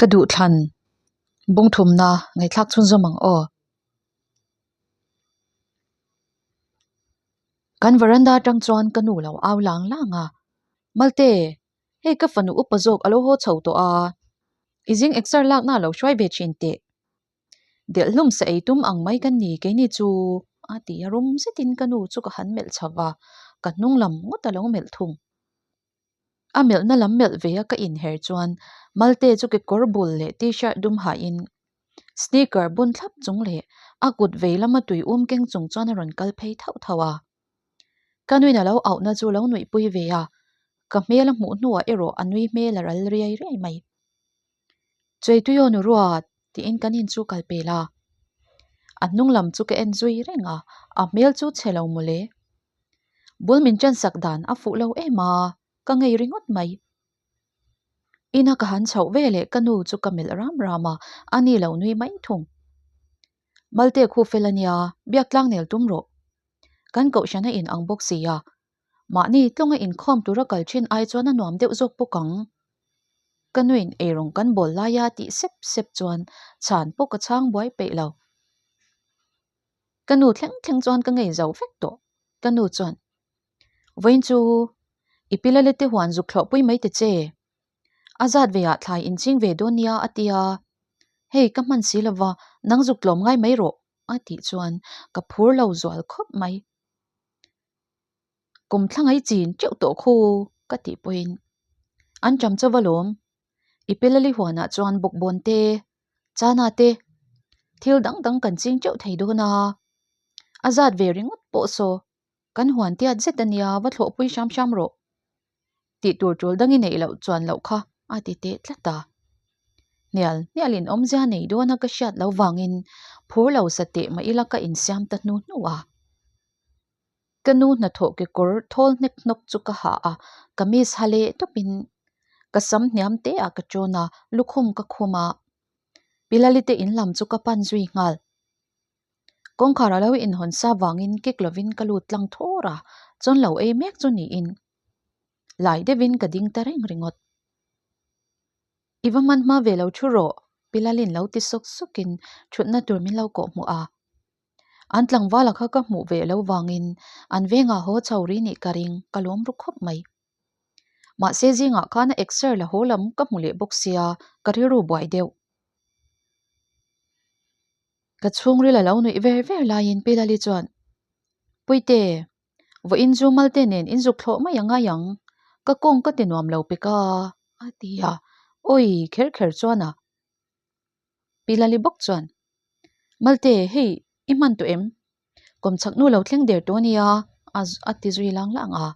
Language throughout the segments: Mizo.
Ka duhthlan bungthumna ngaihthlak chhunzawm ang aw. Kan veranda atang chuan ka nu lo au lang lang a, Malte, hei ka fanu upa zawk a lo haw chho tawh a, i zing exer lakna a lo hruai ve thin teh. Delh hlum sa ei tum ang mai ka ni keini chu a ti a, rum zetin ka nu chu ka han melh chho va, ka hnung lam ngawt a lo melh thung. A melhna lam melh ve a ka inher chuan Malte chu kekawr bul leh t-shirt dum hahin sneaker bun thlap chung leh a kut vei lama tui um keng chung chuan a rawn kal phei thauh thauh a. Ka nuin a lo auhna chu lo nuihpui ve a, ka hmel a hmuh hnuah erawh a nui hmel a ral riai riai mai. Chuaituio nu ruat tiin kan in chu kal pel a. A hnung lam chu ka en zui reng a, a hmel chu chhe lo mawle. Bul min ṭan sak dan a fuh lo em a, ka ngei ringawt mai. Ina ka han chhoh ve leh ka nu chu ka melh ram ram a, a ni lo nui mai thung. Malte khu fel a nia, biak tlang nel tum rawh. Kan kohhran a in ang bawk si a, mahni tlawnga inkhawm tura kal ṭhin ai chuan a nuam deuh zawk bawk ang. Ka nuin eirawng kan bawl laia tih sep sep chuan chhan pawh ka chhang buai peih lo. Ka nu thleng thleng chuan ka ngei zo vek tawh. Ka nu chuan, Vawiin chu i pi lale te huan zuk thlawhpui mai ta che. A zat ve ah thlai inching ve dawn nia a ti a. Hei ka hman si lova, nang zuk tlawm ngai mai rawh a tih chuan ka phur lo zual khawp mai. Kum thla ngai chin teuh tawh khu ka tih pawhin an ṭam chauh alawm. I pi lali huanah chuan bawkbawn te Chana te, thil dang dang kan ching teuh thei dawn a, a zat ve ringawt pawh saw kan huan tiat zet a nia va thlawhpui hram hram rawh tih tur tul dang i neih loh chuan loh kha a ti teh tlat a. Hnial hnial in awmzia nei dawn a ka hriat loh vangin phur lo sa teh mah ila ka insiam ta hnu hnu a. Ka nu hnathawh kekawr thawl hnek hnawk chu ka ha a, kamis ha leh tawpin ka sam hniam te ah ka tawn a, lukhum ka khum a. Pi Lali te in lam chu ka pan zui nghal. Kawngkhar a lo inhawn sa vangin kek lovin ka lut tlang thawr a, chawn lo ei mek chu niin lai deuhin ka ding ta reng ringawt. I va hman hma ve lo thu rawh, Pi Lalin lo ti sawk sawkin thutna tur min lo kawhhmuh a. An tlangvala kha ka hmuh ve lo vangin an vengah haw chho ri nih ka ring, ka lawm ru khawp mai. Mahse zingah khan a exer la haw lam ka hmu leh bawk sia, ka rilru buai deuh. Ka chhungril a lo nuih ver ver laiin Pi Lali chuan, Puite, vawiin zu malte nen in zuk thlawh mai a ngai ang, ka kawng ka ti nuam lo pek a, a ti a, awi kher kher chuan a. Pi Lali bawk chuan, Malte, hei i hman tawh em? Kawmchhak nu lo thleng der tawh a nia, a ti zui lang lang a.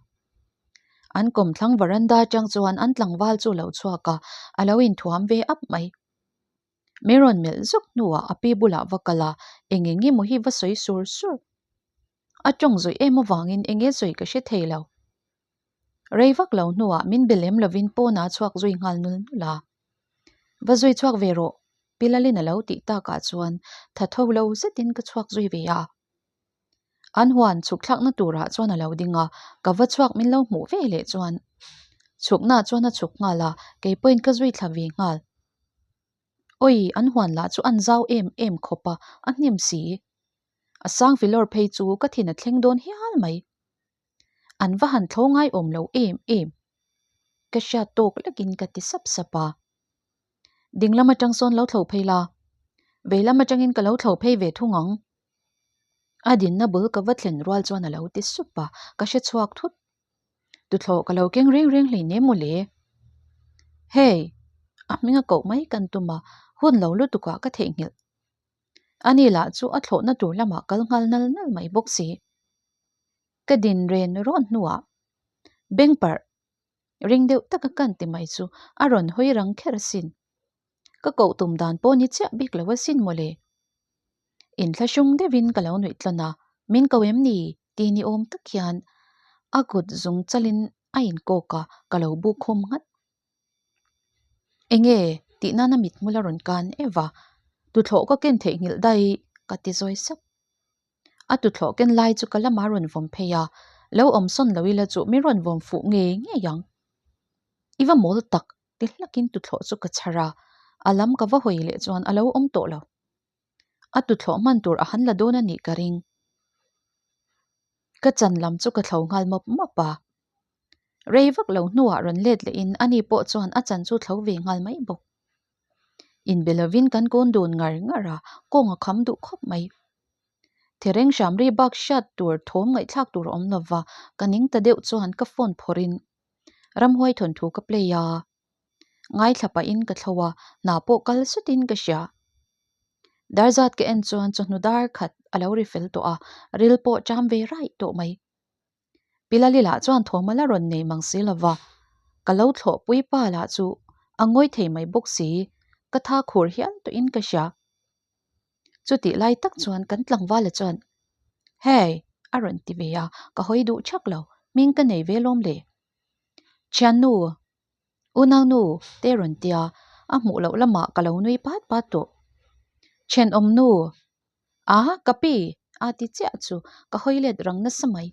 An kawmthlang varanda atang chuan an tlangval chu a lo chhuak a, a lo inthuam ve ap mai. Min rawn melh zuk hnuah a pi bulah va kal a, eng eng emaw hi va sawi sur sur. A tawng zawih em avangin eng nge sawi ka hre thei lo. Rei vak lo hnuah min be lem lovin pawnah a chhuak zui nghal nul nul a. Va zui chhuak ve rawh, Pi Lalin a lo tih takah chuan tha tho lo zetin ka chhuak zui ve a. An huan chhuk thlakna turah chuan a lo ding a, ka va chhuak min lo hmuh ve leh chuan chhuknaah chuan a chhuk nghal a, kei pawhin ka zui thla ve nghal. Awi, an huan lah chu an zau em em khawp a, a hnim si. A sang filawr phei chu ka thin a thleng dawn hial mai. An va han tho ngai awm lo em em. Ka hriat tawk lekin ka ti sap sap a. Ding lam atang sawn lo thlo phei la. Vei lam atangin ka lo thlo phei ve thung ang. A dinna bul ka va thlen rual chuan a lo ti sup a, ka hre chhuak thut. Tuthlawh ka lo keng reng reng hleinem mawle. Hei, a hminga koh mai kan tum a, hun lo lutukah ka theihnghilh. Ani lah chu a thlawhna tur lamah kal nghal nal nal mai bawk si. Ka din ren rawn hnuah beng parh ring deuh taka kan ti mai chu a rawn hawi rang kher asin. Ka koh tum dan pawh ni chiah bik lo asin mawle. Inthlahrung deuhin ka lo nuih tlawn a, min ko em ni ti ni awm tak hian a kut zung chalin a inkawk a, ka lo buk khum nghat. Enge tih nana mithmul a rawn kan eva, tuthlawh ka ken theihnghilh daih ka ti zawi sap. A tuthlawh ken lai chu ka lamah a rawn vawm phei a, lo awm sawn lo ila chu min rawn vawm fuh ngei ngei ang. I va mawl tak ti hlakin tuthlawh chu ka chhar a, A lam ka va hawi leh chuan a lo awm tawh lo. A tuthlawh hman tur a han la dawn a nih ka ring. Ka chan lam chu ka thlo nghal mawp mawp a. Rei vak lo hnuah rawn let lehin ani pawh chuan a chan chu thlo ve nghal mai bawk. Inbe lovin kan kawn dun ngar ngar a, kawng a kham duh khawp mai. Thereng hram ri bak hriat tur thawm ngaihthlak tur a awm lova, ka ning ta deuh chuan ka phone phawrhin ramhuai thawnthu ka play a. Ngaithla pahin ka thlo a, hna pawh kal sutin ka hria. Dar zat ka en chuan chawhnu dar khat a lo ri fel tawh a, ril pawh cham ve raih tawh mai. Pilali lah chuan thawm a la rawn nei mang si lova, ka lo thlawhpui pa lah chu a ngawi thei mai bawk si, ka tha khur hial tawhin ka hria. Chutih lai tak chuan kan tlangvala chuan, Hey! a rawn ti ve a, ka hawi duh thak lo, hming ka nei ve lawm le. Thiannu, Unaunu te rawn tia, a hmuh loh lamah ka lo nui pat pat tawh. Thenawmnu, A, ka pi! a ti chiah chu ka hawi let rang nasa mai.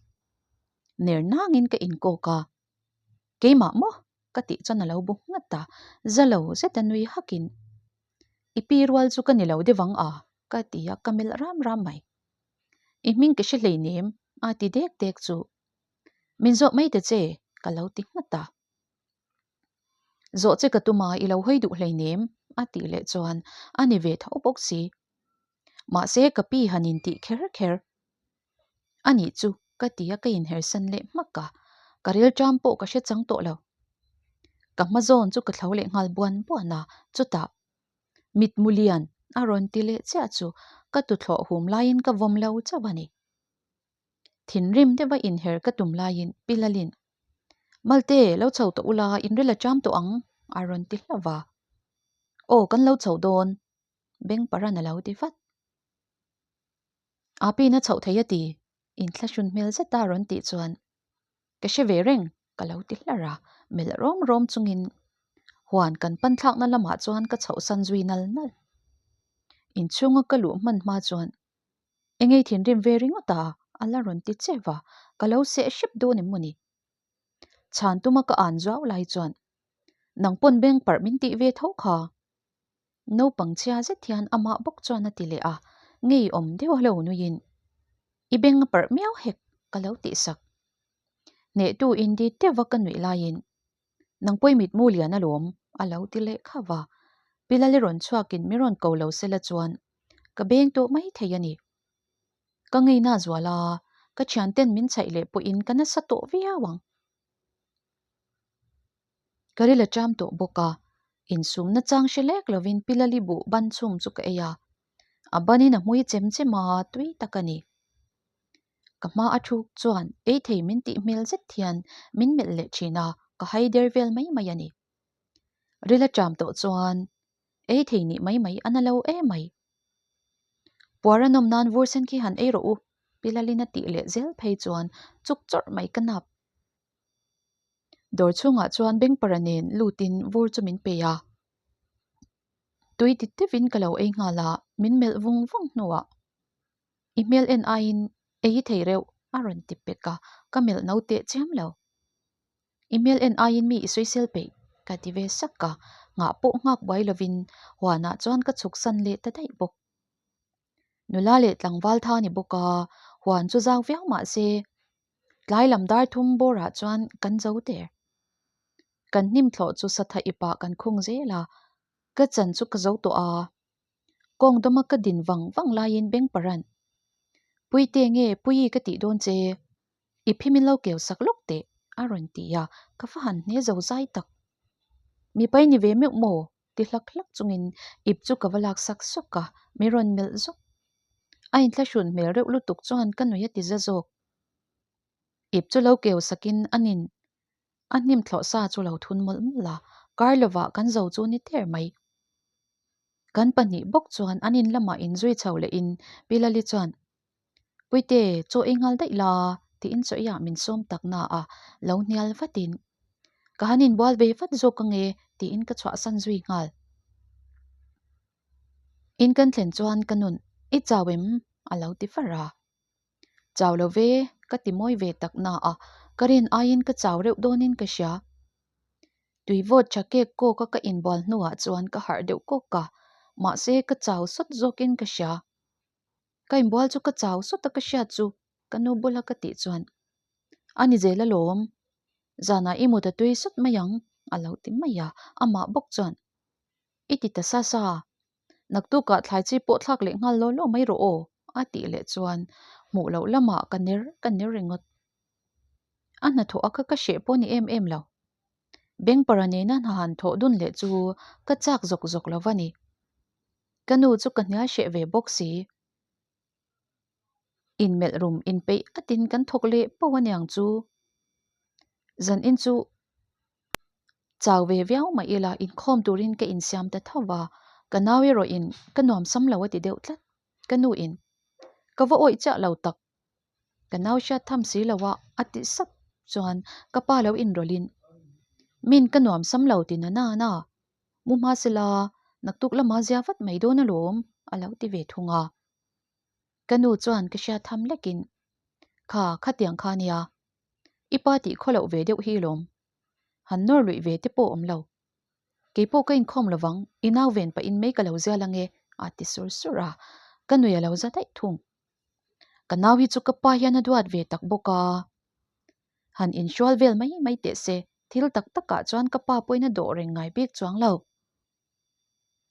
Ner nangin ka inkawk a. Keimah maw? ka tih chuan a lo bu nghat a, za lo zeta nui hakin, I pi rual chu ka ni lo deuh ang a, ka ti a, ka melh ram ram mai. I hming ka hre hleinem, a ti dek dek chu. Min zawh mai ta che, ka lo ti nghat a. Zawh che ka tum a, i lo hawi duh hleinem, a tih leh chuan a ni ve tho bawk si. Mahse ka pi han intih kher kher. A nih chu, ka ti a ka inhersan leh hmak a, ka rilṭam pawh ka hre chang tawh lo. Ka hma zawn chu ka thlo leh nghal buan buan a, chutah mitmu lian a rawn ti leh chiah chu ka tuthlawh hum laiin ka vawm lo chauh a ni. Thinrim deuha inher ka tum laiin Pi Lalin, Malte, lo chho tawh ula, inril a ṭam tawh ang, a rawn ti hlauh va. Aw, kan lo chho dawn, Bengparan a lo ti vat. Apiin a chhoh thei a ti, inthlahrun hmel zeta a rawn tih chuan, Ka hre ve reng, ka lo ti hlar a, melh rawm rawm chungin huan kan pan thlakna lamah chuan ka chhohsan zui nal nal. Inchhunga ka luh hman hma chuan Engei thinrim ve ringawt a, a la rawn ti che va, ka lo seh hrep dawn em mawni? Chhan tuma ka an zuau lai chuan, Nang pawn beng parh min tih ve tho kha. Naupang chhia zet hian amah bawk chuan a ti leh a, ngeiawm deuh a lo nuiin, I beng a parh miau hek, ka lo tih sak. Hnehtu indi teuh a ka nuih laiin, Nang pawi mitmu lian alawm, a lo ti leh kha va. Pi Lali rawn chhuakin mi rawn ko lo sela chuan ka beng tawh mai thei a ni. Ka ngeina zual a, ka thianten min chhaih leh pawhin ka nasa tawh viau ang. Ka ril a ṭam tawh bawk a, insumna chang hre lek lovin Pi Lali buh ban chhum chu ka ei a. A banin a hmui chem chem a, tui tak a ni. Ka hma a thuk chuan ei thei min tih hmel zet hian min melh leh thin a, ka hai der vel mai mai a ni. Ril a ṭam tawh chuan ei thei nih mai mai a na lo em mai. Puar a nawm nan vur sen khi han ei rawh u, Pi Lalin a tih leh zel phei chuan chuk chawrh mai ka nap. Dawr chhungah chuan bengpara nen lutin vur chu min pe a. Tui ti tevin ka lo ei nghal a, min melh vung vung hnuah I hmel en aiin ei i thei reuh a rawn ti pek a, ka melh no teh chiam lo. I hmel en aiin mi i sawisel peih ka ti ve sak a, nghah pawh nghak buai lovin huanah chuan ka chhuk san leh ta daih bawk. Nula leh tlangval tha ni bawk a, huan chu zau viau mah se tlai lam dar thum bawrah chuan kan zo der. Kan hnim thlawh chu satha ipah kan khung zel a, ka chan chu ka zo tawh a, Kawng dawma ka din vang vang laiin Bengparan, Puite nge Puii ka tih dawn che, i phi min lo keu sak lawk teh, a rawn ti a, ka va han hne zo zai tak. Mipai ni ve meuh maw? ti hlak hlak chungin ip chu ka va lak sak sawk a, min rawn melh zawk. A inthlahrun hmel reuh lutuk chuan ka nui a ti za zawk. Ip chu lo keu sakin a nin a hnim thlawh sa chu lo thun mawlh mawlh a, kar lovah kan zo chu ni der mai. Kan pahnih bawk chuan an in lamah inzui chho lehin Pi Lali chuan, Puite, chaw ei nghal daih la, tiin chaw eiah min sawm tak na a, lo hnial vatin, Ka han inbual ve vat zawk ange, tiin ka chhuahsan zui nghal. In kan thlen chuan ka nun, I chau em? a lo ti far a. Chau lo ve, ka ti mawi ve tak na a, ka rin aiin ka chau reuh dawnin ka hria. Tui vawt tha kek kawk a ka inbual hnuah chuan ka harh deuh kawk a, mahse ka chau sawt zawkin ka hria. Ka inbual chu ka chau sawt a ka hriat chu ka nu bula ka tih chuan, A ni zel alawm, zanah i mut a tui sawt mai ang a lo ti mai a, amah bawk chuan, I ti ta sa sa, naktukah thlai chi pawh thlak leh nghal law law mai rawh aw a tih leh chuan hmuh loh lamah ka ner ka ner ringawt. A hnathawh a kha ka hreh pawh ni em em lo. Bengpara nena hna han thawh dun leh chu ka chak zawk zawk lo va ni. Ka nu chu ka hnial hreh ve bawk si. Inmelh rum inpeih atin kan thawk leh poh aniang chu. Zan in chu chau ve viau mah ila inkhawm turin ka insiam ta tho va, ka nau erawh in ka nuam sam lo a ti deuh tlat. Ka nu in ka va awih chiah lo tak. Ka nau hriat tham si lo a, a ti sap chuan ka pa lo inrawlhin, Min ka nuam sam lo ti na na na, mu hma sela naktuk lama zia vat mai dawn alawm a lo ti ve thung a. Ka nu chuan ka hriat tham lekin, Kha, khatiang kha nia, i pa tih khaw loh ve deuh hi lawm, han nawr luih ve te pawh awm lo. Kei pawh ka inkhawm lovang, i nau ven pahin mei ka lo zial ange a ti sur sur a, ka nui a lo za daih thung. Ka nau hi chu ka pa hian a duat ve tak bawk a, han inhrual vel mai mai teh se, thil tak takah chuan ka pa pawhin a dawh reng ngai bik chuang lo.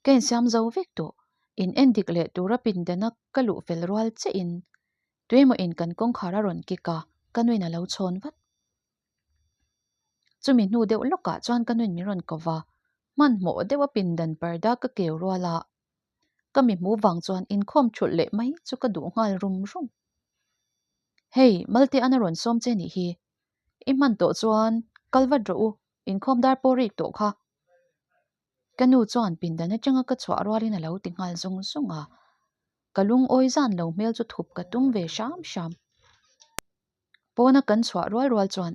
Ka insiam zo vek tawh, in en dik leh tura pindana ka luh fel rual chiahin tuemaw in kan kawngkhar a rawn kik a, ka nuin a lo chhawn vat. Chumi hnu deuh lawkah chuan ka nuin min rawn ko va, hmanhmawh deuh a pindan parda ka keu rual a, Ka mi hmu vang chuan inkhawm thulh leh mai chu ka duh nghal rum rum. Hei, Malte an a rawn sawm che nih hi. I hman tawh chuan kal vat rawh u, inkhawm dar pawh rik tawh kha. Ka nu chuan pindan atanga ka chhuah rualin a lo ti nghal zung zung a. Ka lungawi zan lo hmel chu thup ka tum ve hram hram. Pawna kan chhuah rual rual chuan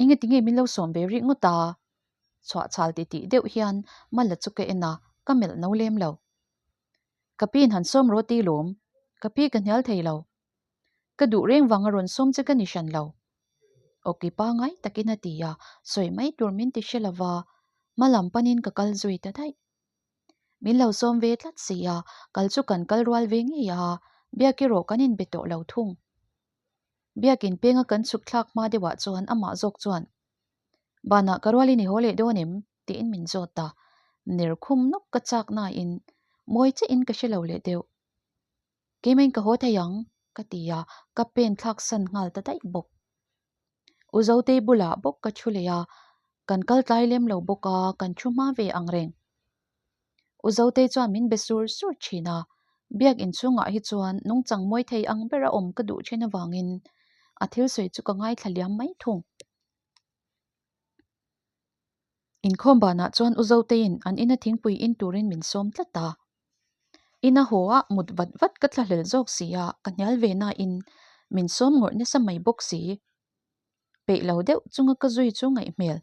Engati nge min lo sawm ve rih ngawt a? Chhuah chhal ti tih deuh hian Mala chu ka en a, ka melh no lem lo. Ka piin han sawm rawh ti lawm, ka pi ka hnial thei lo. Ka duh reng vanga rawn sawm che ka ni hran lo. Awki pangai takin a ti a, sawi mai tur min ti hre lova, hma lam panin ka kal zui ta daih. Min lo sawm ve tlat si a, kal chu kan kal rual ve ngei a, biak erawh kan inbe tawh lo thung. Biakin penga kan chhuk thlak hma deuhah chuan amah zawk chuan, Banah ka rualin i haw leh dawn em? tiin min zawt a, ner khum nawk ka chak nain mawi chiahin ka hre lo leh deuh. Keimahin ka haw thei ang, ka ti a, ka pen thlak san nghal ta daih bawk. U Zotei bulah bawk ka thu leh a, kan kal tlai lem lo bawk a, kan thu hma ve ang reng. U Zotei chuan min be sur sur thin a, biak inchhungah hi chuan nungchang mawi thei ang bera awm ka duh thin avangin a thil sawi chu ka ngaithla liam mai thung. Inkhawm banah chuan U Zoteiin an ina thingpui in turin min sawm tlat a. Ina haw a mut vat vat ka thlahlel zawk si a, ka hnial ve nain min sawm ngawrh nasa mai bawk si. Peih lo deuh chunga ka zui chu ngaih hmel.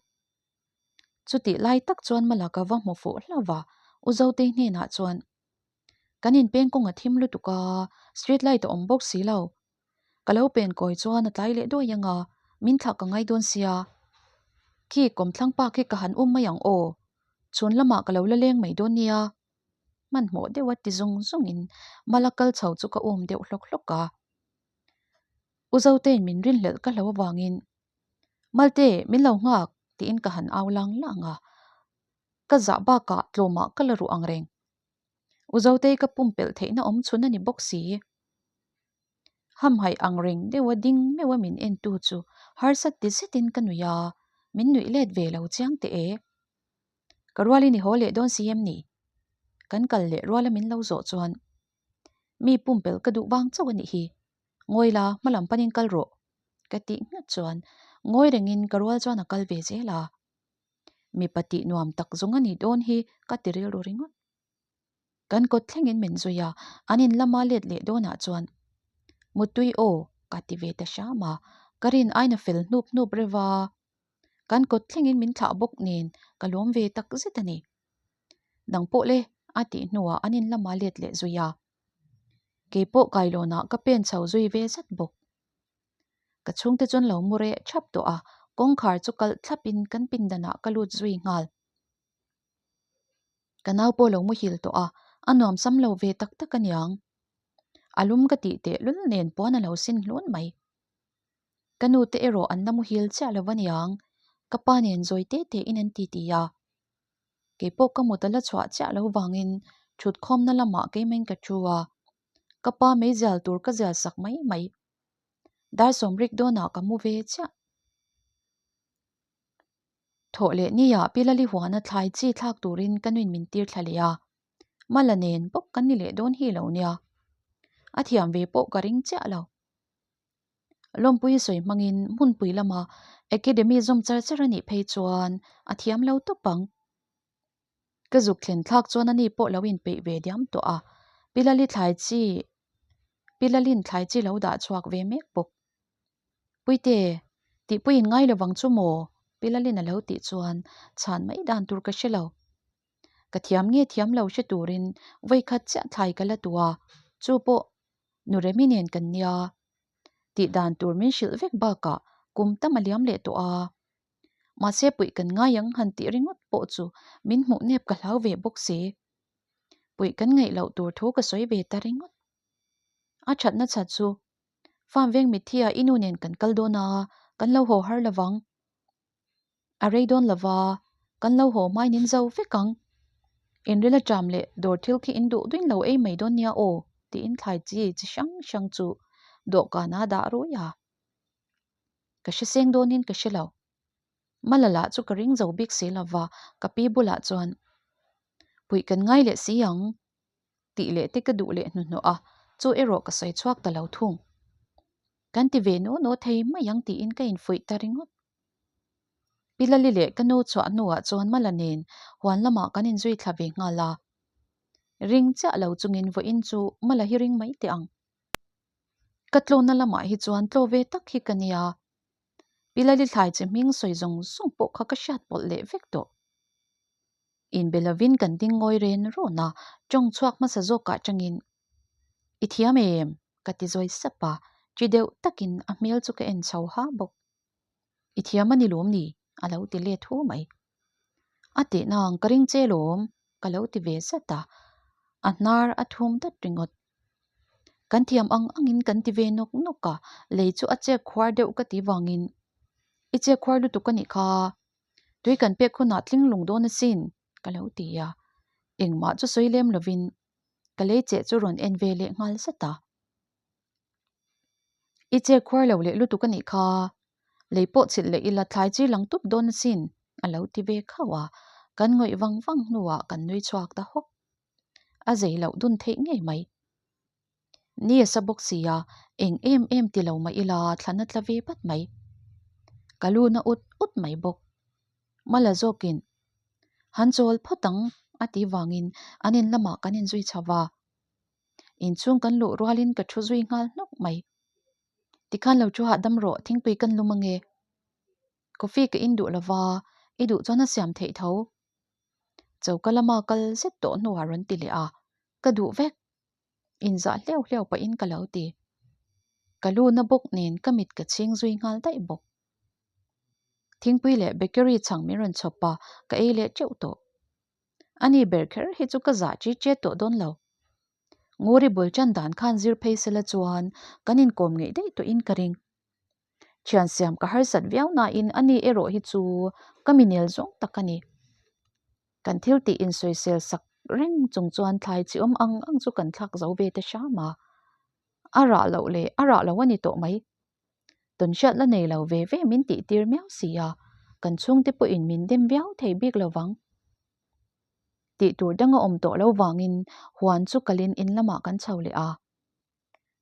Chutih lai tak chuan Malaka va hmu fuh hlauh va, U Zotei hnenah chuan, Kan inpeng kawng a thim lutuk a, street light a awm bawk si lo. Ka lo pen kawi chuan a tlai leh duai ang a, min thlah ka ngai dawn sia. Khi kawmthlang pa khi ka han um mai ang aw, chhun lamah ka lo la leng mai dawn nia. Hmanhmawh deuh a ti zung zungin Mala kal chho chu ka um deuh hlawk hlawk a. U Zotei'n min rinhlelh ka hlo avangin Malte, min lo nghak, tiin ka han au lang lang a. Ka zah bakah tlawmah ka la ruh ang reng. U Zotei ka pumpelh theihna awm chhun a ni bawk si. Hamhaih ang reng deuha ding meuha min entu chu harsat ti zetin ka nuih a, min nuih let ve lo chiang teh e. Ka rualin i haw leh dawn si em ni? Kan kal leh ruala min lo zawh chuan mi pumpelh ka duh vang chauh a nih hi. Ngawi la, hma lam panin kal rawh, ka tih nghat chuan ngawi rengin ka rual chuan a kal ve zel a. Mipa tih nuam tak zawng a nih dawn hi ka ti rilru ringawt. Kan kawt thlengin min zui a, an in lama let leh dawnah chuan Muttui aw ka ti ve ta hram a, ka rin aina fel hnup hnup reuh a. Kan kawt thlengin min thlah bawk nen ka lawm ve tak zet a ni. Nang pawh le a tih hnuah an in lama let leh zui a. Kei pawh kailawnah ka pen chho zui ve zat bawk. Ka chhungte chuan lo mu reh thap tawh a, Kawngkhar chu kalh thlapin kan pindanah ka lut zui nghal. Ka nau pawh lo muhil tawh a, a nuam sam lo ve tak tak aniang. A lum ka tih teh lul nen puan a lo sin hlun mai. Ka nu te erawh an la muhil chiah lo aniang, ka pa nen zawi te te in an ti ti a. Kei pawh ka mut a la chhuah chiah lo vangin thutkhawmna lamah keimahin ka thu a, ka pa meizial tur ka zial sak mai mai. Dar sawmrik dawnah ka mu ve chiah. Thawh leh nia Pi Lali huana thlai chi thlak turin ka nuin min tir thla leh a, Mala nen bawk kan ni leh dawn hi lo nia. A thiam ve pawh ka ring chiah lo. Lawmpui sawi hmangin hmunpui lama Academy zawm char char a nih phei chuan a thiam lo tawp ang. Ka zuk thlen thlak chuan ani pawh lo inpeih ve diam tawh a, Pi Lali thlai chi Pi Lalin thlai chi lo dah chhuak ve mek bawk. Puite, tihpuiin ngai lovang chu maw? Pi Lalin a lo tih chuan chhan mai dan tur ka hre lo. Ka thiam nge thiam lo hre turin vawikhat chiah thlai ka la tu a, chu pawh nu Remi nen kan nia. Tih dan tur min hrilh vek bakah kum tam a liam leh tawh a. Mahse puih kan ngai ang han tih ringawt pawh chu min hmuh nep ka hlau ve bawk si. Puih kan ngaih loh tur thu ka sawi ve ta ringawt. A thatna chhat chu Farm veng mitthi ah i nu nen kan kal dawn a, kan lo haw har lovang. A rei dawn lova, kan lo haw hmain in zo vek ang. Inril a ṭam leh dawr thil khi in duh duin lo ei mai dawn nia aw, tiin thlai chi chi hrang hrang chu dawhkan ah dah rui a. Ka hre seng dawnin ka hre lo. Mala lah chu ka ring zo bik si lova, ka pi bulah chuan, Puih kan ngai leh si ang. Tih leh te ka duh leh hnuhnawh a, chu erawh ka sawi chhuak ta lo thung. Kan ti ve naw naw thei mai ang tiin ka infuih ta ringawt. Pi Lali leh ka nu chhuah hnuah chuan Mala nen huan lamah kan inzui thla ve nghal a. Ring chiah lo chungin vawiin chu Mala hi ring mai teh ang. Ka tlawhna lamah hi chuan tlaw ve tak hi ka nia. Pi Lali thlai chi hming sawi zawng zawng pawh kha ka hriat pawlh leh vek tawh. Inbe lovin kan ding ngawi ren rawn a, tawng chhuak hmasa zawkah tangin, I thiam em? ka ti zawi sap a, chi deuh takin a hmel chu ka en chho ha bawk. I thiam a ni lawm ni? a lo ti let hu mai. A tihna ang ka ring che lawm, ka lo ti ve zat a, a hnar a thum dat ringawt. Kan thiam ang angin kan ti ve nawk nawk a, lei chu a chek khuar deuh ka ti vangin, I chek khuar lutuk a nih kha, Tui kan pek hunah tling lung dawn asin, ka lo ti a. Engmah chu sawi lem lovin ka lei cheh chu rawn en ve leh nghal zat a. I chek khuar lo leh lutuk a nih kha, lei pawh chhilh leh ila thlai chi lang tup dawn asin, a lo ti ve khauh a. Kan ngawih vang vang hnuah kan nui chhuak ta hawk. A zei loh dun theih ngei mai. Ni a sa bawk si a, eng em em ti lo mah ila thlan a tla ve pat mai. Ka lu na ut ut mai bawk. Mala zawkin, Han chawl phawt ang a ti vangin an in lamah kan inzui chho va. Inchhung kan luh rualin ka thu zui nghal hnawk mai. Tikhan lo thu hahdam rawh, thingpui kan lum ange. Coffee ka in duh lova, i duh chuan a siam theih tho. Choka lama kal zet tawh hnuah rawn ti leh a, ka duh vek. Inzah hleuh hleuh pahin ka lo ti. Ka lu na bawk nen ka mit ka chhing zui nghal daih bawk. Thingpui leh bakery chhang min rawn chhawp a, ka ei leh teuh tawh. Ani ber kher hi chu ka zah chi che tawh dawn lo. Nguri bul tan dan khan zir phei sela chuan kan inkawm ngeih daih tawhin ka ring. Thian siam ka harsat viau nain ani erawh hi chu ka mi nel zawng tak a ni. Kan thil tih insawisel sak reng chung chuan thlai chi awm ang ang chu kan thlak zo ve ta hram a. A rah loh leh a rah lo a ni tawh mai. Tawnhriat la nei lo ve ve min tih tir miau si a, kan chhungte pawhin min dem viau thei bik lo vang. Tih tur dang a awm tawh lo vangin huan chu kalin in lamah kan chho leh a.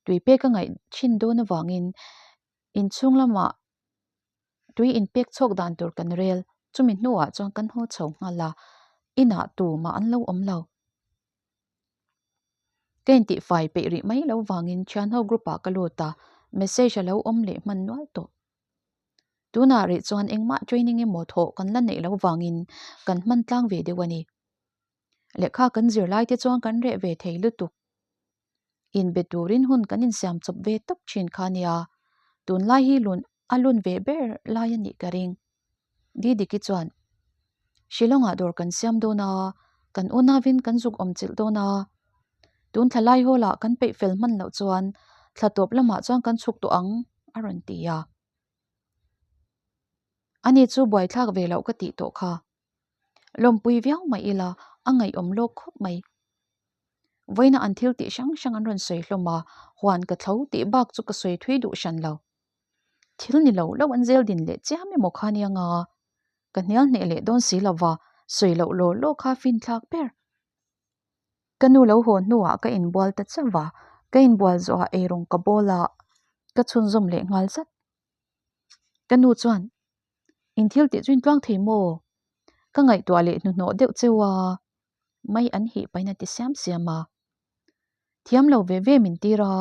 Tui pek a ngaih thin dawn avangin inchhung lamah tui inpek chhawk dan tur kan rel. Chumi hnuah chuan kan haw chho nghal a, inah tumah an lo awm lo. Ka intihfai peih rih mai lo vangin thianho group ah ka lut a, message a lo awm leh hman nual tawh. Tunah rih chuan engmah training emaw thawh kan la neih lo vangin kan hman tlang ve deuh a ni. Lehkha kan zir lai te chuan kan reh ve thei lutuk. Inbe turin hun kan insiam chawp ve tawp thin kha nia, tunlai hi lun. A lun ve ber lai a nih ka ring. Didiki chuan, Shillong-ah dawr kan siam dawn a, kan unauin kan zuk awm chilh dawn a. Tun thla lai hawlah kan peih fel hman loh chuan thla tawp lamah chuan kan chhuk tawh ang, a rawn ti a. Ani chu buaithlak ve loh ka tih tawh kha. Lawmpui viau mai ila a ngaihawm lawk khawp mai. Vawiina an thil tih hrang hrang an rawn sawi hlawm a, huan ka thlo tih bak chu ka sawi thui duh hran lo. Thil ni lo lo an zel din leh chiam emaw kha nia nga, ka hnial hneh leh dawn si lo va, sawi loh law law kha finthlak ber. Ka nu lo haw hnuah ka inbual ta chauh va, ka inbual zawhah eirawng ka bawl a, ka chhunzawm leh nghal zat. Ka nu chuan, In thil tih chu in tluang thei maw? Ka ngaihtuah leh hnuhnawh deuh cheu a, mai an hih pahin a ti siam siam a. Thiam lo ve ve min tir a,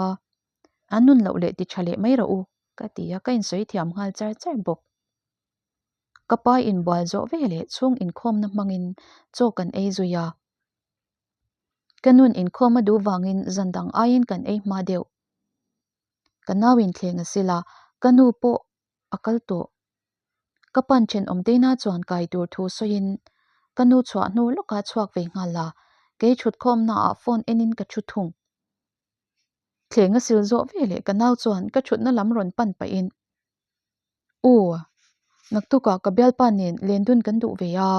an nun loh leh ti tha leh mai rawh u, ka ti a, ka insawi thiam nghal char char bawk. Ka pa inbual zawh ve leh chhung inkhawmna hmangin chaw kan ei zui a. Ka nun inkhawm a duh vangin zan dang aiin kan ei hma deuh. Ka nau inthleng a sil a, ka nu pawh a kal tawh. Ka pan thenawm teina chuan kai tur thu sawiin ka nu chhuah hnu lawkah chhuak ve nghal a, kei thutkhawmnaah phone enin ka thu thung. Thleng a sil zawh ve leh ka nau chuan ka thutna lam rawn pan pahin, U, naktukah ka bialpa nen lendun kan duh ve a,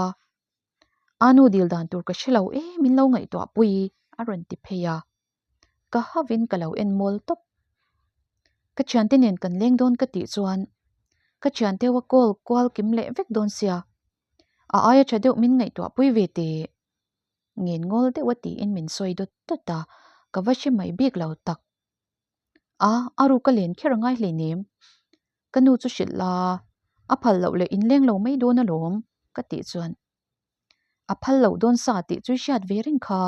a nu dil dan tur ka hre lo e min lo ngaihtuah pui a rawn ti phei a. Ka havin ka lo en mawl tawp. Ka thiante nen kan leng dawn ka tih chuan ka thiante ho a call kual kim leh vek dawn sia, a aia tha deuh min ngaihtuah pui ve teh. Ngen ngawl deuh a tiin min sawi dawt dawt a, ka va hre mai bik lo tak. A, a ruk a len kher a ngai hleinem. Ka nu chu hrilh la, a phal loh leh inleng lo mai dawn alawm ka tih chuan. A phal loh dawn sa tih chu i hriat ve reng kha.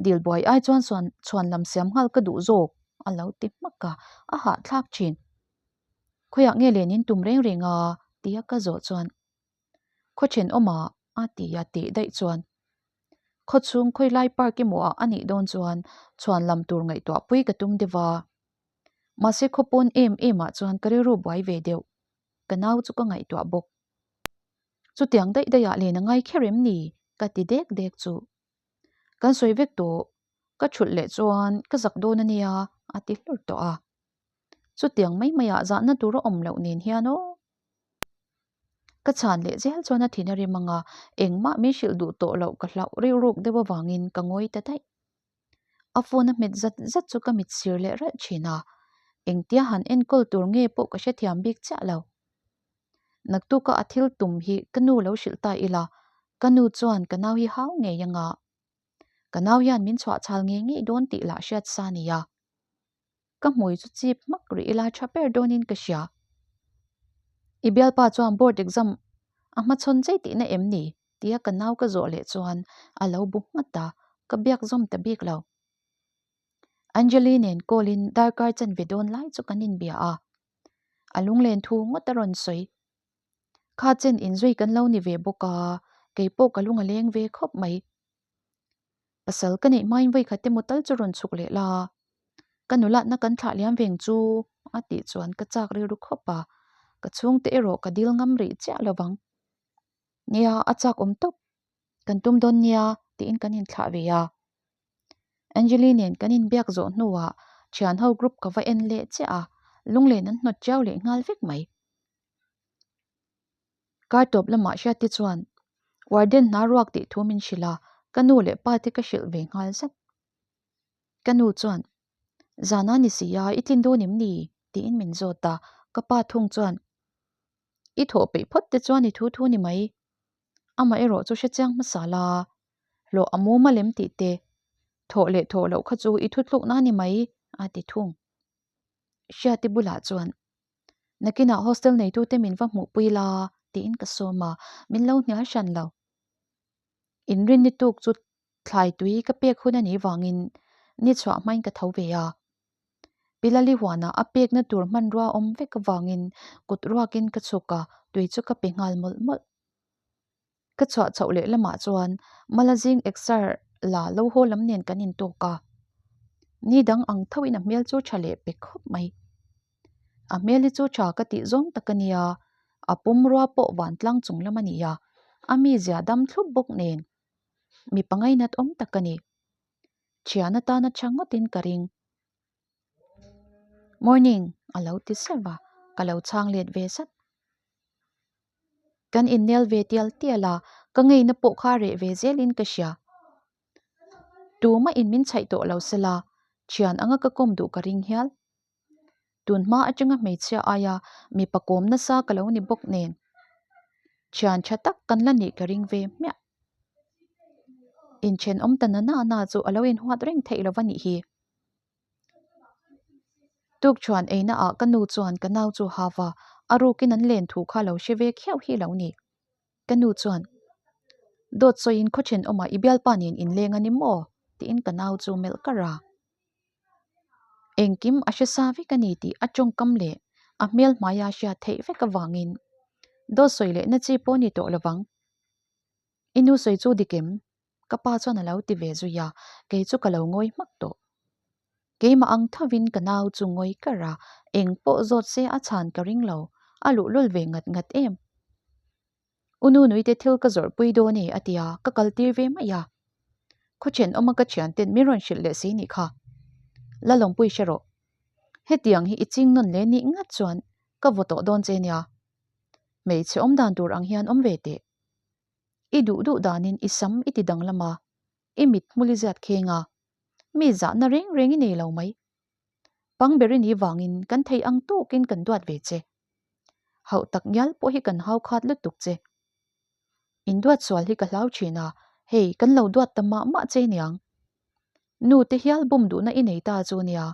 Dil buai ai chuan suan chhuan lam siam nghal ka duh zawk a lo ti hmak a, a hahthlak thin. Khawiah nge len in tum reng reng a? tia ka zawh chuan khaw thenawmah a ti a teh daih chuan khaw chhung khawilai park emaw ah a nih dawn chuan chhuan lam tur ngaihtuah pui ka tum deuh a. Mahse khaw pawn em em ah chuan ka rilru buai ve deuh. Ka nau chu ka ngaihtuah bawk. Chutiang daih daihah len a ngai kher em ni? ka ti dek dek chu. Kan sawi vek tawh, ka thulh leh chuan ka zak dawn a nia a ti hlur tawh a. Chutiang mai maiah zahna tur a awm loh nen hian aw. Ka chhan leh zel chuan a thin a rim ang a, engmah min hrilh duh tawh loh ka hlauh rilruk deuh avangin ka ngawi ta daih. A phone a hmet zat zat chu ka mit sir leh ralh thin a, engtia han enkawl tur nge pawh ka hrethiam bik chiah lo. Naktuka a thil tum hi ka nu lo hrilh ta ila, ka nu chuan ka nau hi hau ngei anga ka nau hian min chhuah chhal ngei ngei dawn tih lah hriat sa nia. Ka hmui chu chip hmak rih ila tha ber dawnin ka hria. I bialpa chuan board exam a hmachhawn chei tihna em ni? tia ka nau ka zawh leh chuan a lo bu nghat a, ka biak zawm ta bik lo. Anjali nen call in darkar chanve dawn lai chu kan inbia a, a lunglen thu ngawt a rawn sawi. Kha chen inzui kan lo ni ve bawk a, keipawh ka lung a leng ve khawp mai. Pasal ka neih hmain vawi khat emaw tal chu rawn chhuk leh la, ka nulatna kan thlah liam veng chu a tih chuan ka chak rilru khawp a, ka chhungte erawh ka dil ngam rih chiah lo vang. Nia, a chak awm tawp, kan tum dawn nia tiin kan inthlah ve a. Anjali nen kan inbiak zawh hnuah thianho group ka va en leh chiah a, lunglen an hnawt chiau leh nghal vek mai. Kar tawp lamah hriat te chuan warden hna ruak tih thu min hrilh a, ka nu leh pa te ka hrilh ve nghal zat. Ka nu chuan, Zana ni si a, i tlin dawn em ni? tiin min zawt a, ka pa thung chuan, I thawh peih phawt te chuan i thu thu ni mai. Amaherawh chu hrechiang hmasa la, hlawh a mum a lem tih te, thawh leh thawh loh kha chu i thuthlukna ni mai, a ti thung. Hriati bulah chuan, Nakinah hostel neitute min va hmuhpui la, tiin ka sawm a, min lo hnial hran lo. Inrinni tuk chu thlai tui ka pek hun a nih vangin ni chhuah hmain ka tho ve a. Pilali huanah a pekna tur hmanrua awm vek avangin kut ruakin ka chhuk a, tui chu ka pe nghal mawlh mawlh. Ka chhuah chhoh leh lamah chuan Mala zing exer la lo haw lam nen kan intawk a, ni dang ang thoin a hmel chu tha leh pe khawp mai. A hmel hi chu tha ka tih zawng tak a nia, a pumrua pawh vantlang chung lam a ni a, a mizia dam thlup bawk nen mi pangainat awm tak a ni. Thian atana tha ngawtin ka ring. Morning, a lo ti seuh a, ka lo chhang let ve zat. Kan innel ve tial tial a, ka ngeina pawh kha reh ve zelin ka hria. Tumah in min chhaih tawh lo sela, thian anga ka kawm duh ka ring hial. Tun hma atanga hmeichhia aia mipa kawm nasa ka lo ni bawk nen, thian tha tak kan la nih ka ring ve hmiah. Inthenawm ta na na chu a lo inhuat reng theih lo va nih hi. Tukṭhuan eina ah ka nu chuan ka nau chu hava a rukin an len thu kha lo hre ve khiau hi lo ni. Ka nu chuan, Dawt sawiin khaw ṭhenawmah i bialpa nen inleng a ni maw? tiin ka nau chu melh kar a. Engkim a hre sa vek a ni tih a ṭawngkam leh a hmel hmaia hriat theih vek avangin dawt sawi lehna chi pawh a ni tawh lovang. I nu sawi chu dik em? Ka pa chuan a lo ti ve zui a, kei chu ka lo ngawi hmak tawh. Keimah ang thovin ka nau chu ngawi kar a, eng pawh zawt se a chhan ka ring lo, a luhlul ve ngat ngat em. U Nunuite thil ka zawrh pui dawn e a ti a, ka kal tir ve mai a. Khaw thenawma ka thianten min rawn hrilh leh si nih kha. La lawmpui hre rawh. Hetiang hi i ching nawn leh nih ngat chuan ka vaw tawh dawn che nia. Hmeichhe awm dan tur ang hian awm ve teh. I duh duh danin i sam i ti danglam a, i mit hmul i ziat kheng a, mi zahna reng reng i nei lo mai. Pangber i nih vangin kan thei ang tawkin kan duat ve che. Hauh tak ngial pawh hi kan hau khat lutuk che. In duat sual hi ka hlau thin a, hei kan lo duat ta mah mah che niang. Nu te hial bum duhna i nei ta chu nia.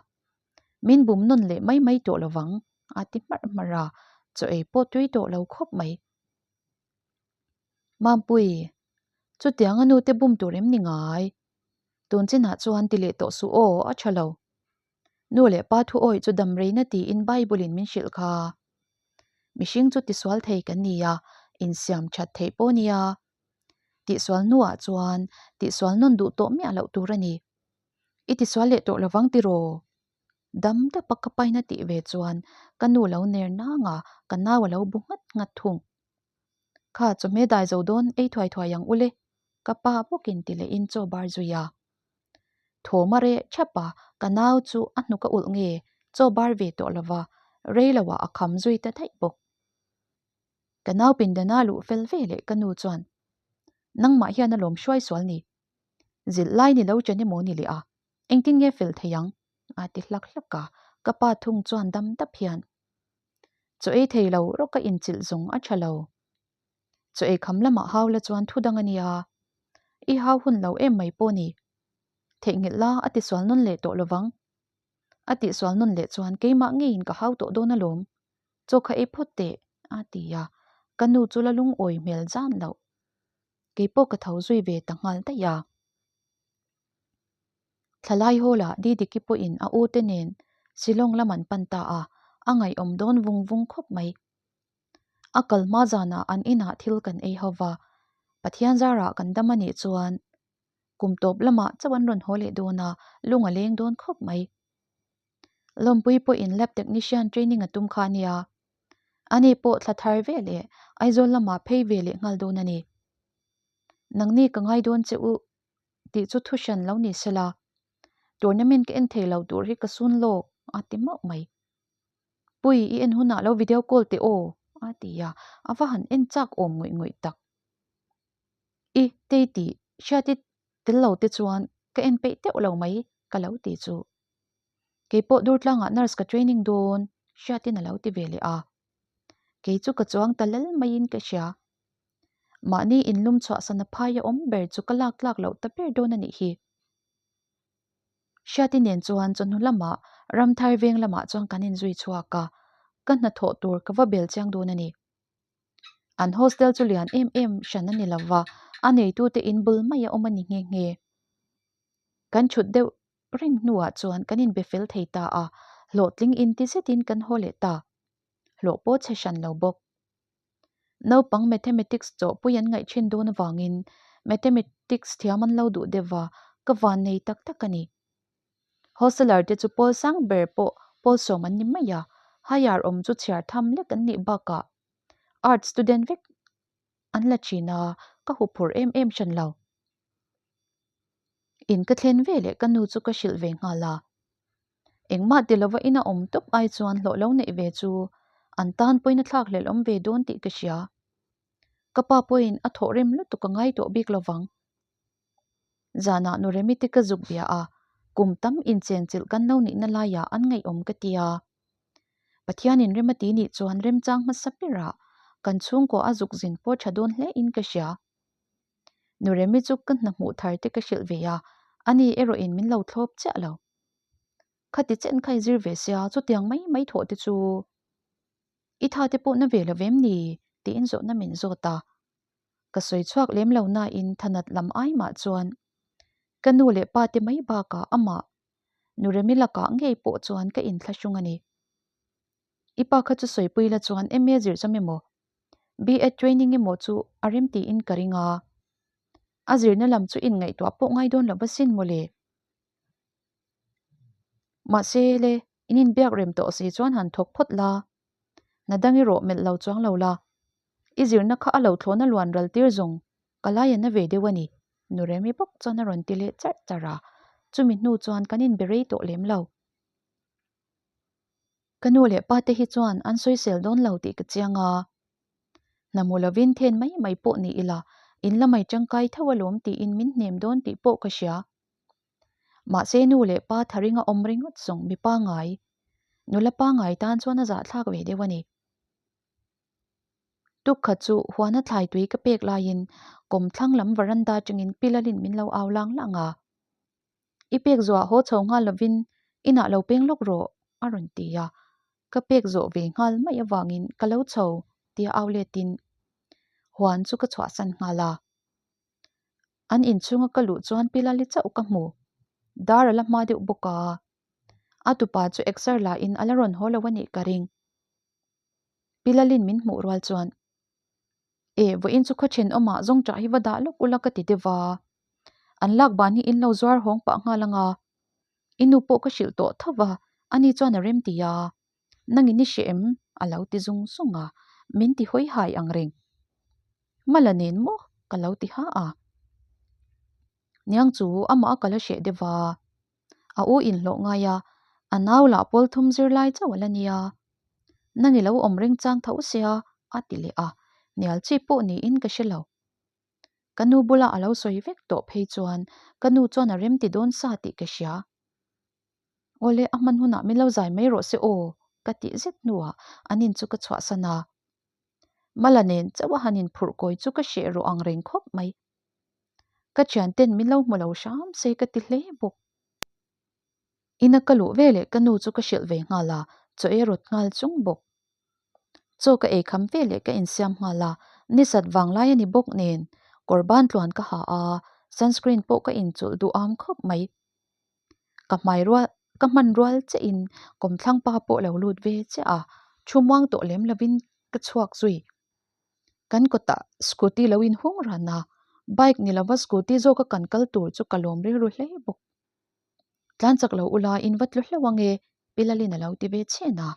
Min bum nawn leh mai mai tawh lovang, a ti hmarh hmarh a, chaw ei pawh tui tawh lo khawp mai. Mampui, chutiang a nute bum tur em ni ngai? Tun chinah chuan ti leh tawh suh aw, a tha lo. Nu leh pa thu awih chu dam reina tiin Bible in min hrilh kha. Mihring chu tisual thei kan ni a, insiam that theih pawh nia. Tihsual hnuah chuan tihsual nawn duh tawh miah loh tur a ni. I tisual leh tawh lovang tiraw? Dam dapa ka paina tih ve chuan ka nu lo ner nang a, ka nau a lo bu nghat nghat thung. Kha chawhmeh dai zo dawn ei thuai thuai ang ule, ka pa bawkin ti lehin chaw bar zui a. Thawm a reh thap a, ka nau chu a hnuk a ulh nge chaw bar ve tawh lova, rei loah a kham zui ta daih bawk. Ka nau pindana luh fel ve leh ka nu chuan, Nangmah hian a lawm hruai sual ni. Zilh lai ni lo chen emaw ni leh a, engtin nge fel thei ang? a ti hlak hlak a, ka pa thung chuan dam dap hian, Chaw ei thei lo rawk a inchilh zawng a tha lo. Chaw ei kham lamah hau la chuan thu dang a nia. I hau hun lo em mai pawh ni. Theihnghilh la a tisual nawn leh tawh lovang. A tihsual nawn leh chuan keimah ngeiin ka hau tawh dawn alawm. Chaw kha ei phawt teh, a ti a. Ka nu chu la lungawi hmel zan loh. Kei pawh ka tho zui ve ta nghal daih a. Thlalai hawlah Didiki pawhin a u te nen Shillong lam an pan ta a, a ngaihawm dawn vung vung khawp mai. A kal hma zanah an inah thil kan ei ho va, Pathian zarah kan dam a nih chuan kum tawp lamah chauh an rawn haw leh dawn a, lung a leng dawn khawp mai. Lawmpui pawhin lab technician training a tum kha a nia, ani pawh thla thar ve leh Aizawl lamah phei ve leh nghal dawn a ni. Nangni ka ngai dawn che u tih chu thu hran lo ni sela, tournament ka en thei lo tur hi ka sun lawk a ti mauh mai. Pui, i en hunah lo video call teh aw a ti a, a va han en chak awm ngawih ngawih tak. I tei tih hriat i tel lo te chuan ka en peih teuh lo mai ka lo ti chu. Kei pawh Durtlangah nurse ka training dawn hriatin a lo ti ve leh a. Kei chu ka chuang ta lal maiin ka hria. Mahni inlum chhuahsan a phai a awm ber chu ka lak tlak loh ta ber dawn a nih hi. Hriati nen chuan chawhnu lamah Ramthar veng lamah chuan kan inzui chhuak a, ka hnathawh tur ka va bel chiang dawn a ni. An hostel chu lian em em hran a ni lo va, a neitute in bul mai a awm a ni nghe nghe. Kan thut deuh reng hnuah chuan kan inbe fel thei ta a, hlawhtling inti zetin kan haw leh ta. Hlawh pawh chhe hran lo bawk. Naupang Mathematics chawhpui an ngaih thin dawn avangin Mathematics thiam an lo duh deuh va, ka van nei tak tak a ni. Hosteler te chu pawl sang ber pawh pawl sawm an ni mai a, Higher awm chu chhiar tham lek an nih bakah Arts student vek an la thin a, ka huphurh em em hran lo. In ka thlen ve leh ka nu chu ka hrilh ve nghal a. Engmah ti lova ina awm tawp ai chuan hlawh lo neih ve chu an tan pawhin a thlak hlelh awm ve dawn tih ka hria. Ka pa pawhin a thawh rem lutuk a ngai tawh bik lovang. Zanah nu Remi te ka zuk bia a, kum tam inchenchilh kan lo nihna laiah an ngaihawm ka ti a. Pathianin rem a ti nih chuan remchang hmasa berah kan chhungkaw a zuk zin pawh tha dawn hle in ka hria. Nu Remi chu ka hna hmuh thar te ka hrilh ve a, ani erawhin min lo thlawp chiah lo. Khati chen kha i zir ve sia, chutiang mai mai thawh te chu i tha te pawh na ve lo vem ni? tiin zawhna min zawt a. Ka sawi chhuak lem lo nain thanat lam ai mah chuan ka nu leh pa te mai bakah amah Nu Remi lakah ngei pawh chuan ka inthlahrung a ni. I pa kha chu sawipui la chuan MA zir chawm emaw, B.Ed training emaw chu a rem tiin ka ring a. A zirna lam chu inngaihtuah pawh ngai dawn lo va sin mawle. Mahse le, in inbiak rem tawh si chuan han thawk phawt la. Hna dang erawh melh lo chuang lo la. I zirna kha a lo thlawhna luan ral tir zawng ka lai a na ve deuh a ni. Nu Remi bawk chuan a rawn ti leh charh charh a, chumi hnu chuan kan inbe rei tawh lem lo. Ka nu leh pa te hi chuan an sawisel dawn lo tih ka chiang a, hna mu lovin then mai mai pawh ni ila in la mai tangkai tho alawm tiin min hnem dawn tih pawh ka hria. Mahse nu leh pa tharinga awm ringawt zawng mi pangai, nula pangai tan chuan a zahthlak ve deuh a ni. Tukkhat chu huana thlai tui ka pek laiin kawmthlang lam varanda atangin Pilalin min lo au lang lang a. I pek zawhah haw chho nghal lovin inah lo peng lawk rawh a rawn ti a. Ka pek zawh ve nghal mai avangin ka lo chho tia au letin huan chu ka chhuahsan nghal a. An inchhunga ka luh chuan Pilali chauh ka hmu. Dar a la hma deuh bawk a. A tupa chu exer la in a la rawn haw lo a nih ka ring. Pilalin min hmuh rual chuan, E, vawiin chu khaw thenawmah zawngṭah hi va dah lawk ula ka ti deuh a. An lak ban hi in lo zuar hawng pah nghal ang a. I nu pawh ka hrilh tawh tho va, ani chuan a rem ti a. Nangin i hre em? a lo ti zung zung a, min ti hawi hai ang reng. Mala nen maw? ka lo ti ha a. Niang chu amah a ka la hreh deuh va. A u inhlawh ngai a, a nau lah pawl thum zir lai chauh a la nia. Nang i lo awm reng chang tho sia, a ti leh a, hnial chi pawh niin ka hre lo. Ka nu bula a lo sawi vek tawh phei chuan ka nu chuan a rem ti dawn sa tih ka hria. Awle, a hman hunah min lo zai mai rawh se aw, ka tih zet hnuah an in chu ka chhuahsan a. Mala nen chauh a han inphurh kawi chu ka hreh rawh ang reng khawp mai. Ka thianten min lo hmu lo hram se ka ti hle bawk. Ina ka luh veleh ka nu chu ka hrilh ve nghal a, chaw ei rawt nghal chung bawk. Chaw ka ei kham veleh ka insiam nghal a, nisat vang lai a ni bawk nen kawr ban tluan ka ha a, sunscreen pawh ka inchulh duh am khawp mai. Ka hmai rual ka hman rual chiah in kawmthlang pa pawh lo lut ve chiah a, thu muang tawh lem lovin ka chhuak zui. Kan kawtah scooty lo inhung ran a, bike ni lova scooty zawka kan kal tur chu ka lawm rilru hle bawk. Tlan chak lo ula in va tlu hlauh ange, Pi Lalin a lo ti ve chhen a,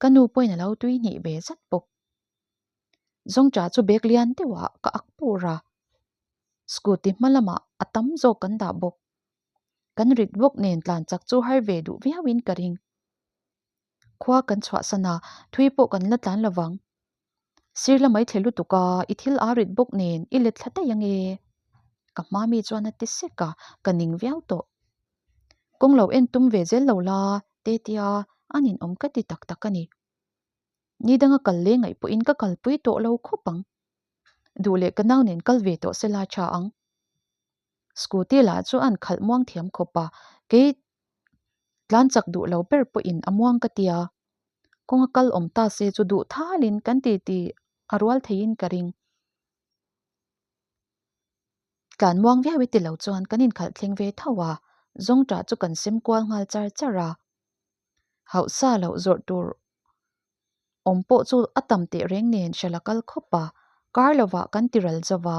ka nu pawhin a lo tui hnih ve zat bawk. Zawngṭah chu bag lian deuhah ka ak pur a, scooty hma lamah a tam zawk kan dah bawk. Kan rit bawk nen tlan chak chu har ve duh viauin ka ring. Khua kan chhuahsan a, thui pawh kan la tlan lovang. Sir la mai thle lutuk a, i thil a rit bawk nen i let thla daih ange. Ka hma mi chuan a ti sek a, ka ning viau tawh. Kawng lo en tum ve zel lo la, te tia a ninawm ka ti tak tak a ni. Ni danga kal leh ngaih pawhin ka kalpui tawh lo khawp ang. Duh leh ka nau nen kal ve tawh se la tha ang. Scooty lah chu an khalh muang thiam khawp a, kei tlan chak duh lo ber pawhin a muang ka tia. Kawnga kal awm ta se chu duh thalin kan ti ti a rual theiin ka ring. Tlan muang viau i ti lo chuan kan inkhalh thleng ve tho a, zawngṭah chu kan sem kual nghal char char a. Hauhsa loh zawrh tur awm pawh chu a tam teh reng nen hral a kal khawp a, kar lovah kan ti ral zo va.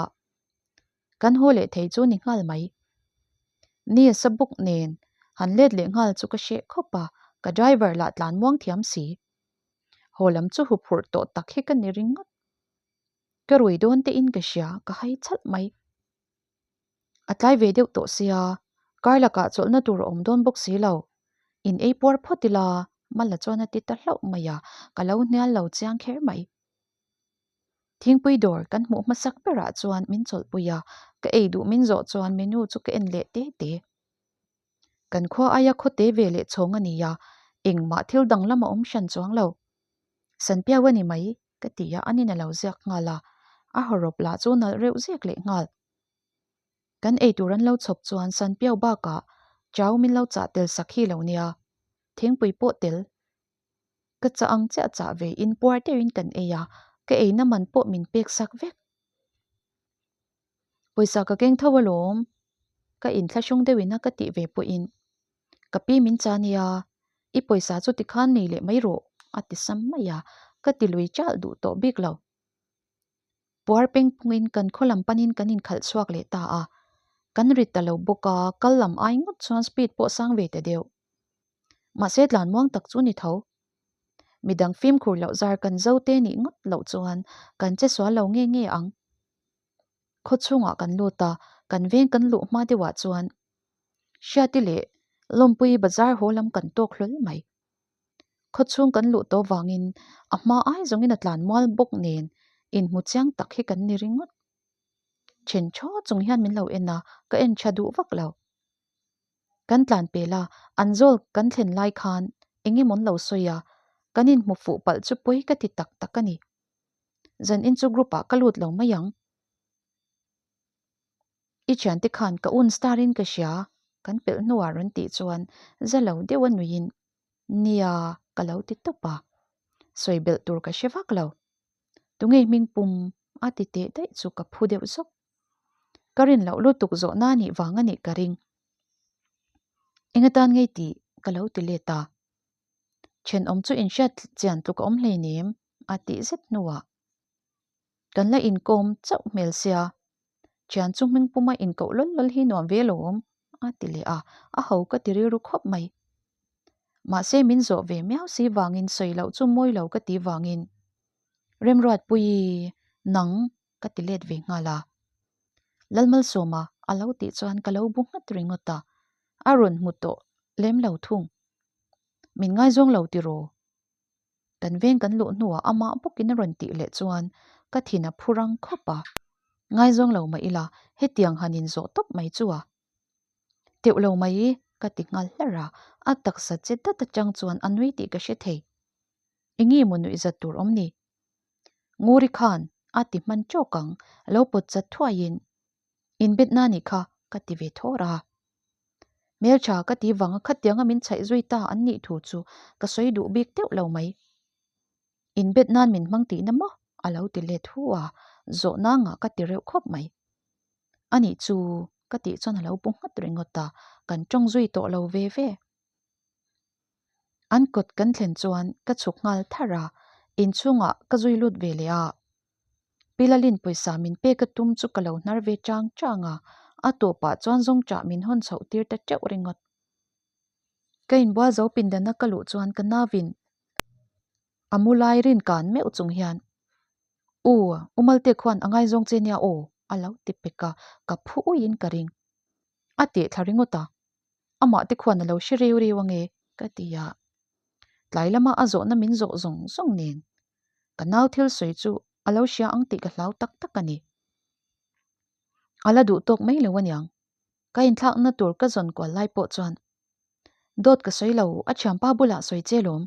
Kan haw leh thei chu ni nghal mai. Ni a sa bawk nen han let leh nghal chu ka hreh khawp a, ka driver lah tlan muang thiam si. Haw lam chu huphurh tawh tak hi ka ni ringawt. Ka rui dawn te in ka hria, ka hai chhalh mai. A tlai ve deuh tawh sia, kar lakah chawlhna tur a awm dawn bawk si lo. In ei puar phawt ila, Mala chuan a ti ta hlauh mai a, ka lo hnial lo chiang kher mai. Thingpui dawr kan hmuh hmasak berah chuan min chawlhpui a, ka ei duh min zawh chuan menu chu ka en leh te te. Kan khua aia khaw te ve leh chhawng a ni a, engmah thil danglam a awm hran chuang lo. Sanpiau a ni mai, ka ti a, anin a lo ziak nghal a, a hawrawp lah chu nalh reuh ziak leh nghal. Kan eitur an lo chhawp chuan Sanpiau bakah chau min lo chah tel sak hi lo nia, thingpui pawh tel. Ka chah ang chiah chah ve in puar deuhin kan ei a, ka eina man pawh min pek sak vek. Pawisa ka keng tho alawm, ka inthlahrung deuhin a ka tih ve pawhin ka pi min cha nia, i pawisa chu tikhan nei leh mai rawh a ti sam mai a, ka ti lui chalh duh tawh bik lo. Puar peng pungin kan khaw lam panin kan inkhalh chhuak leh ta a, kan rit ta lo bawk a, kal lam ai ngawt chuan speed pawh sang ve ta deuh. Mahse tlan muang tak chu ni tho. Midang fimkhur loh zar kan zo te nih ngawt loh chuan kan che sual lo nge nge ang. Khaw chhungah kan lut a, kan veng kan luh hma deuhah chuan Hriati leh Lawmpui bazar haw lam kan tawk hlawl mai. Khaw chhung kan luh tawh vangin a hma ai zawngin a tlan mual bawk nen inhmu chiang tak hi kan ni ringawt. Then thaw chung hian min lo en a, ka en tha duh vak lo. Kan tlan pel a, an zawl kan thlen lai khan eng emaw an lo sawi a, kan inhmu fuh palh chu pawi ka ti tak tak a ni. Zan in chu group ah ka lut lo mai ang. I thiante khan ka un star in ka hria, kan pelh hnuah rawn tih chuan za lo deuh a nuiin, Nia, ka lo ti tawp a. Sawi belh tur ka hre vak lo. Tunge hming pum a ti teh daih chu ka phu deuh zawk. Ka rin loh lutuk zawhna nih vang a nih ka ring. Eng atan ngei tih ka lo ti let a. Thenawm chu inhriat chian tluk a awm hleinem a tih zet hnuah kan la inkawm chauh hmel sia, thian chu hming puma inkoh lawl lawl hi nuam ve lawm a ti leh a, a ho ka ti rilru khawp mai. Mahse min zawh ve miau si vangin sawi loh chu mawi lo ka ti vangin Remruatpuii nang ka ti let ve nghal a. Lalmalsawma a lo tih chuan ka lo bu nghat ringawt a, a rawn hmu tawh lem lo thung. Min ngaizawng lo tiraw? Kan veng kan luh hnuah amah bawkin a rawn tih leh chuan ka thin a phu rang khawp a. Ngaizawng lo mah ila hetiang han inzawh tawp mai chu a teuh lo mai ka ti nghal hlar a, a taksa che dat atang chuan a nui tih ka hre thei. Enge maw nuihzat tur awm ni? Nguri khan a ti hman tawk ang, lo pawt chat thuaiin Inbetna nih kha ka ti ve thawr a. Hmeltha ka ti vanga khatianga min chhaih zui ta an nih thu chu ka sawi duh bik deuh lo mai. Inbet nan min hmang tihna maw? a lo ti let hu a, zawhna ngah ka ti reuh khawp mai. Anih chu ka tih chuan a lo bu nghat ringawt a, kan tawng zui tawh lo ve ve. An kawt kan thlen chuan ka chhuk nghal tharh a, inchhungah ka zui lut ve leh a. Pi Lalin pawisa min pek a tum chu ka lo hnar ve chang chang a, a tawpah chuan zawngchah min hawn chhoh tir ta teuh ringawt. Ka inbual zo pindana ka luh chuan ka navin a mu lai rin kan meuh chung hian, U, U Malte khuan a ngaizawng che nia aw, a lo ti pek a, ka phu uiin ka ring. A teh thla ringawt a, amah te khuan a lo hre reu reu ange, ka ti a. Tlai lama a zawhna min zawh zawng zawng nen Ka nau thil sawi chu a lo hria ang tih ka hlau tak tak a ni. A la duh tawk mai lo aniang. Ka inthlakna tur ka zawn kual lai pawh chuan dawt ka sawi lo, a thianpa bulah sawi che lawm.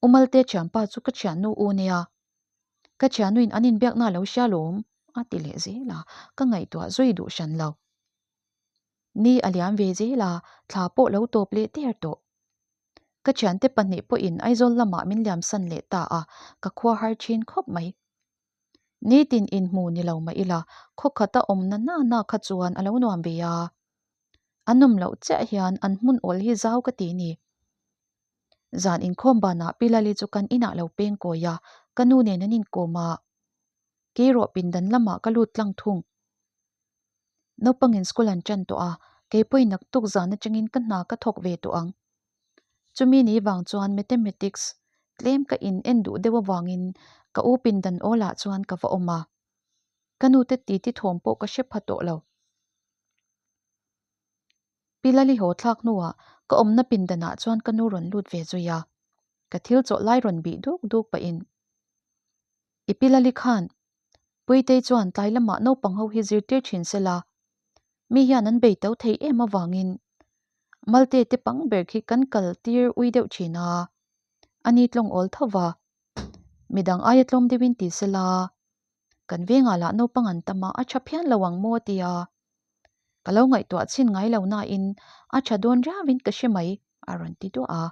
U Malte thianpa chu ka thiannu u nia. Ka thiannuin an inbiakna a lo hria lawm a ti leh zel a, ka ngaihtuah zui duh hran lo. Ni a liam ve zel a, thla pawh lo tawp leh der tawh. Ka thiante pahnih pawhin Aizawl lamah min liamsan leh ta a, ka khua har thin khawp mai. Nitin inhmu ni lo mah ila, khaw khata awm na na na kha chuan a lo nuam ve a. A nawm loh chiah hian an hmun awl hi zau ka ti ni. Zan inkhawm banah Pi Lali chu kan inah lo peng kawi a, ka nu nen an inkawm a. Keirawh pindan lamah ka lut tlang thung. Naupangin school an ṭan tawh a, kei pawhin naktuk zan atangin ka hna ka thawk ve tawh ang. Chumi ni vang chuan Mathematics Tlem ka in en duh deuh avangin ka u pindan awlah chuan ka va awm a. Ka nute titi thawm pawh ka hre pha tawh lo. Pi Lali haw thlak hnuah ka awmna pindanah chuan ka nu rawn lut ve zui a, ka thil chawh lai rawn bih duk duk pahin I Pi Lali khan Puitei chuan tlai lamah naupang ho hi zirtir thin se la, mi hian an bei to thei em avangin Malte te pang ber khi kan kal tir ui deuh thin a, a ni tlawng awl tho va, midang aia tlawm deuhin ti se la, kan vengah lah naupang an tam a, a tha phian lo ang maw tia ka lo ngaihtuah chhin ngai lo nain a tha dawn riauin ka hre mai a rawn ti duah a.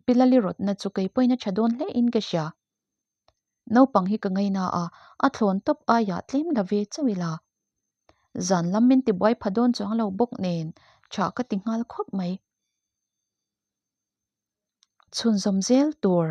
Pilali rawtna chu kei pawhin a tha dawn hle in ka hria. Naupang hi ka ngaina a, a thlawn tawp aiah tlem la ve chauh ila. Zan lam min tibuai pha dawn chuang lo bawk nen tha ka ti nghal khawp mai. Chhunzawm zel tur.